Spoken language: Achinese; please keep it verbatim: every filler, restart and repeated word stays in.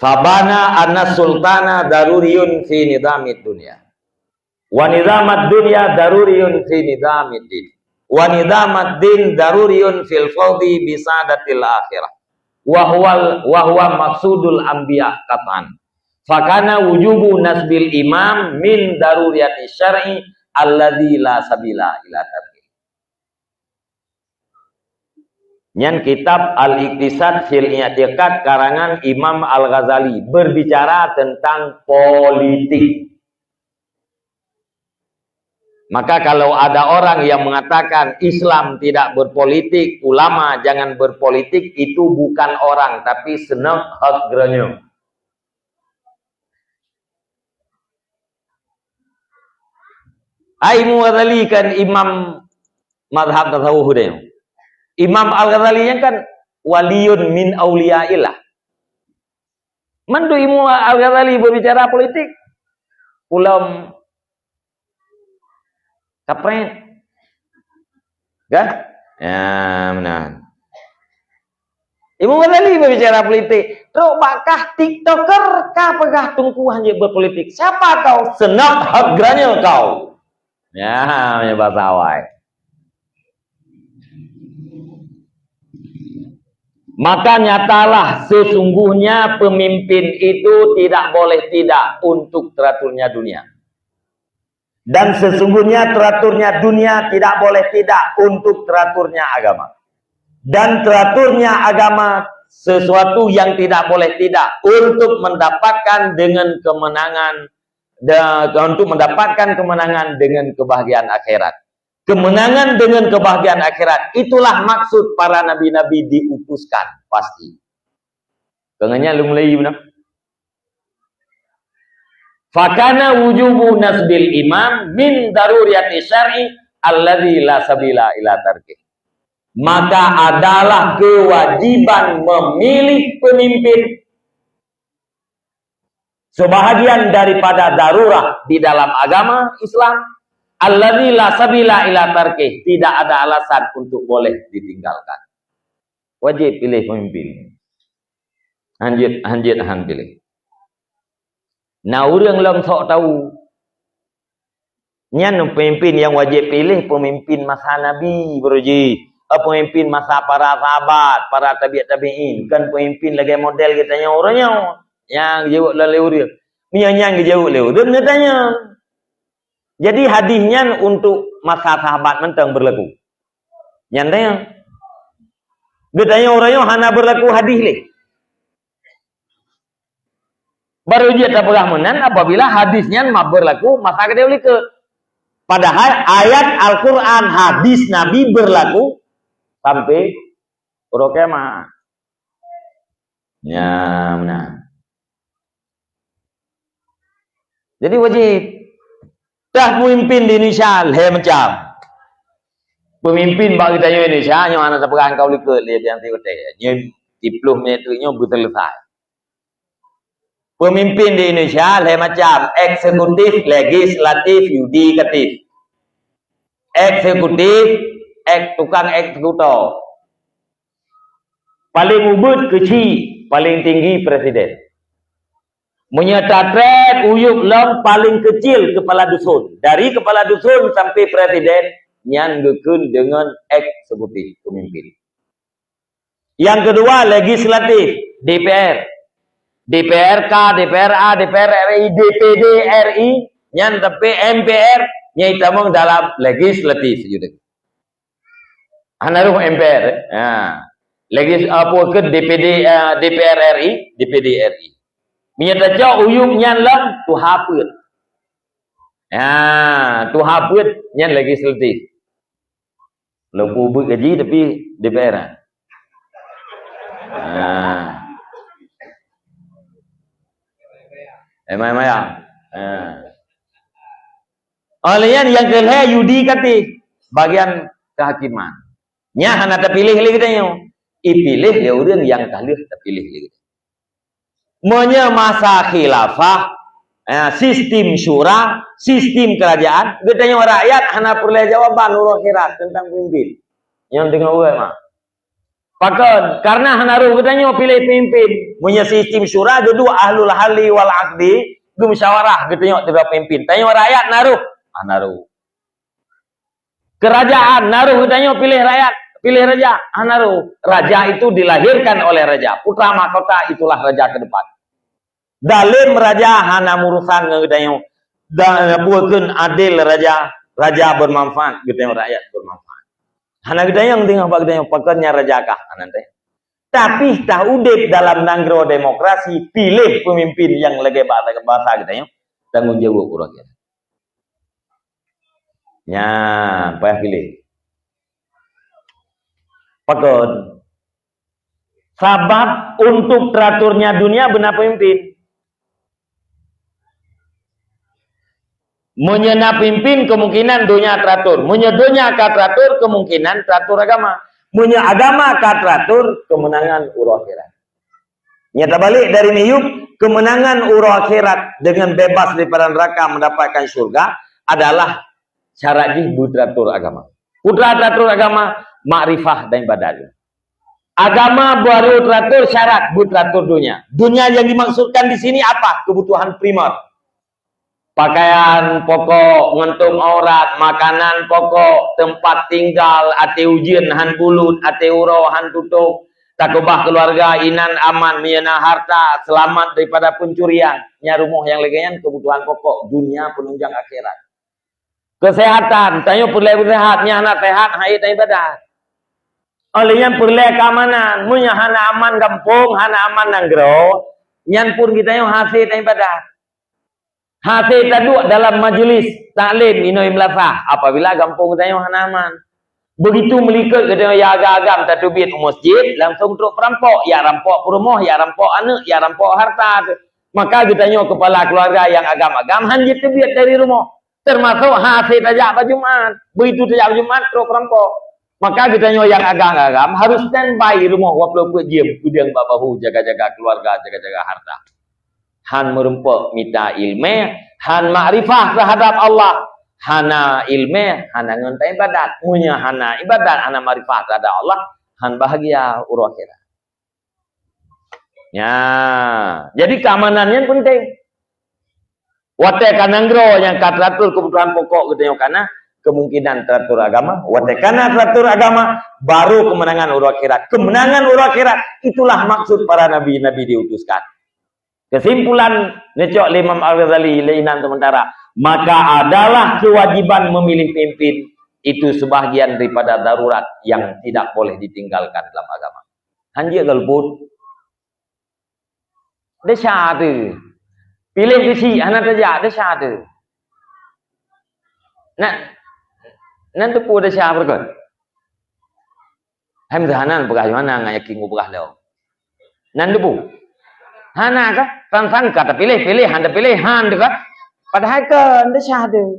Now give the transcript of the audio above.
Fabana anna sultana daruriyun fi nizamid dunya. Wa nizamad dunya daruriyun fi nizamid din. Wa nizamad din daruriyun fil fawdi bi sa'adatil akhirah. Wa huwal, wa huwa maqsudul anbiya qat'an. Fakana wujubu nasbil imam min daruriyati syar'i alladzi la sabila ila tarkih. Nyan kitab Al-Iqtisad fil I'tiqad karangan Imam Al-Ghazali, berbicara tentang politik. Maka kalau ada orang yang mengatakan Islam tidak berpolitik, ulama jangan berpolitik, itu bukan orang, tapi seunok hot geureunyoe. Ai Imam Ghazali kan imam mazhab tasawuf deh. Imam Al-Ghazali nyan kan waliyun min auliyaillah. Mandum Imam Al-Ghazali berbicara politik, ulom kapreh. Kan? Ya, meunan. Imam Ghazali berbicara politik. Trok bak kah TikToker, ka peugah Teungku hanjeuet berpolitik. Siapa kau? Seunok hot geureunyoe kau. Ya, meunyoe bahasa awai. Maka nyatalah sesungguhnya pemimpin itu tidak boleh tidak untuk teraturnya dunia. Dan sesungguhnya teraturnya dunia tidak boleh tidak untuk teraturnya agama. Dan teraturnya agama sesuatu yang tidak boleh tidak untuk mendapatkan dengan kemenangan, da-, untuk mendapatkan kemenangan dengan kebahagiaan akhirat. Kemenangan dengan kebahagiaan akhirat, itulah maksud para nabi-nabi diutuskan, pasti. Keu nyan lôn mulai beuna. Fakana wujubu nasbil imam min daruriyati syar'i alladzi la sabila ila tarkih. Maka adalah kewajiban memilih pemimpin sebahagian daripada darurah di dalam agama Islam, alladzi la sabila ila tarkih, tidak ada alasan untuk boleh ditinggalkan. Wajib pilih pemimpin. Hanjeuet, hanjeuet han pilih. Na ureuëng lom sok tahu. Nyan pemimpin nyang wajéb piléh, pemimpin masa Nabi baroe jih. Eh, pemimpin masa para sahabat, para tabi' tabi'in, kon pemimpin lagée model geutanyoe uroe nyoe nyang geujaweueb lé ureuëng. Meunyoe nyan geujaweueb lé ureuëng, neutanyong. Jadi hadis nyan untuk masa sahabat mantong beurlaku. Nyan tanyong. Geutanyoe uroe nyoe hana beurlaku hadis lé. Baru jeuet tapeugah meunan apabila hadis nyan ma-, beurlaku masa keudeh ulikeue. Padahai ayat Al-Quran, hadis Nabi beurlaku sampai uroe kiamat. Nya, meunan. Jadi wajéb. Dah pemimpin di Indonesia lhée macam. Pemimpin bak geutanyoe Indonesia nyoe hana tapeugah keu ulikeue lé nyang tieb-tieb. Nyoe siplôh menit teuk nyoe beuteuleusai. Pemimpin di Indonesia lhée macam, eksekutif, legislatif, yudikatif. Eksekutif, ek-, tukang eksekutor. Paling ubit keuchik, paling tinggi presiden. Meunyoe tatrét uyueb lom paling keucil kepala dusun. Dari kepala dusun sampai presiden, nyan geukheun deungon eksekutif, pemimpin. Yang kedua, legislatif, D P R. D P R K, D P R A, D P R R I, D P D R I, nyan sampai M P R, nyang itamong dalam legislatif juga. Hana roh M P R, eh. Ha. Lagée apa ke D P D, eh, D P R R I, D P D R I. Meunyoe tacok uyueb nyan lom tuha peuet. Ha, tuha peuet nyan legislatif. Lom peubuet gaji tapi D P R. Ha. Eh, maya-maya. Ha. Óh lheueh nyan nyang keu lhée yudikatif, bagian kehakiman. Nyan hana tapiléh lé geutanyoe. Ipiléh lé ureuëng nyang ka lheueh tapiléh lé geutanyoe. Meunyoe masa khilafah, eh, sistem syura, sistem kerajaan, geutanyoe rakyat hana peureulée jawaban uroe akhirat teuntang peumimpin. Nyan deungoe uroe ma. Pakon? Karena hana roh geutanyoe piléh pemimpin. Meunyoe sistem syura, geuduek ahlul halli wal aqdi, geumusyawarah geutanyoe sidroe pemimpin. Tanyoe rakyat na roh? Hana roh. Kerajaan na roh geutanyoe piléh rakyat, piléh raja? Hana roh. Raja itu dilahirkan oleh raja. Putra mahkota itulah raja ke depan. Dalem raja hana meurusan ngon geutanyoe. Da-, bukan adil raja, raja bermanfaat, geutanyoe rakyat bermanfaat. Hana geutanyoe teungoh bak geutanyoe, pakon nyan raja kah, hana teuh. Tapi tah udeb dalam nanggroe demokrasi, piléh pemimpin nyang lagèe ba-, basa geutanyoe, tanggung jaweueb uroe akhirat. Nyan, payah piléh. Pakon? Sabab untuk teraturnya dunia beuna pemimpin. Meunyoe na pemimpin, kemungkinan donya teratur. Meunyoe donya ka teratur, kemungkinan teratur agama. Meunyoe agama ka teratur, kemenangan uroe akhirat. Nyata balik dari miyup, kemenangan uroe akhirat dengan bebas daripada neraka mendapatkan syurga adalah syarat jih beuteratur agama. Peue teratur agama? Makrifah dan ibadat. Agama baru teratur syarat beuteratur dunia. Dunia yang dimaksudkan di sini apa? Kebutuhan primer. Pakaian pokok, ngon tom aurat, makanan pokok, tempat tinggal, até ujeuen han bulut, até uroe han tutôp, takeubah keuluwarga inan aman, meunyoe na harta, seulamat daripada pencurian. Nyan rumoh nyang lagèe nyan kebutuhan pokok, dunia penunjang akhirat. Kesehatan, tanyoe peureulèe beuseuhat, nyan hana seuhat, han ék taibadat. Óh lheueh nyan peureulèe keamanan, meunyoe hana aman gampông, hana aman nanggroe, nyan pun geutanyoe han ék taibadat. Hase taduek dalam majlis taklim inoe meulasah apabila gampông geutanyoe hana aman. Begitu meulikot geutanyoe nyang agam-agam tateubiet u masjid, langsung trok peurampok, jak rampok peurumoh, jak rampok aneuk, jak rampok harta teuh. Maka geutanyoe keupala keuluwarga nyang agam-agam han jiteubiet dari rumoh. Teumasok hase tajak bak Jumat. Begitu tajak bak Jumat, trok peurampok. Maka geutanyoe nyang agam-agam harôh standby rumoh dua ploh peuet jeuem, peudeueng bak bahu, jaga-jaga keuluwarga, jaga-jaga harta. Han meurumpok mita ileumèe, han makrifah teuhadap Allah. Hana ileumèe, hana ngon taibadat. Meunyoe hana ibadat, hana makrifah teuhadap Allah, han bahagia uroe akhirat. Nya, jadi keamanan nyan penting. Watèe ka nanggroe nyang ka teratur kebutuhan pokok geutanyoe kana, kemungkinan teratur agama. Watèe kana teratur agama, baru kemenangan uroe akhirat. Kemenangan uroe akhirat, itulah maksud para nabi-nabi diutuskan. Kesimpulan neucok lé Imam Al-Ghazali lé inan sementara, maka adalah kewajiban memilih pemimpin itu sebahagian daripada darurat yang tidak boleh ditinggalkan dalam agama. Han jeuet golput. Desya teuh. Piléh keuchik hana tajak, desya teuh. Nan, nan teupeu desya beureukat. Hai meusanan peugah Yohana ngon yakin peugah lom. Nan teupeu. Hana kah? Sang-sang ka tapiléh, piléh, han tapiléh, han teuh kah? Padahai kon desya teuh.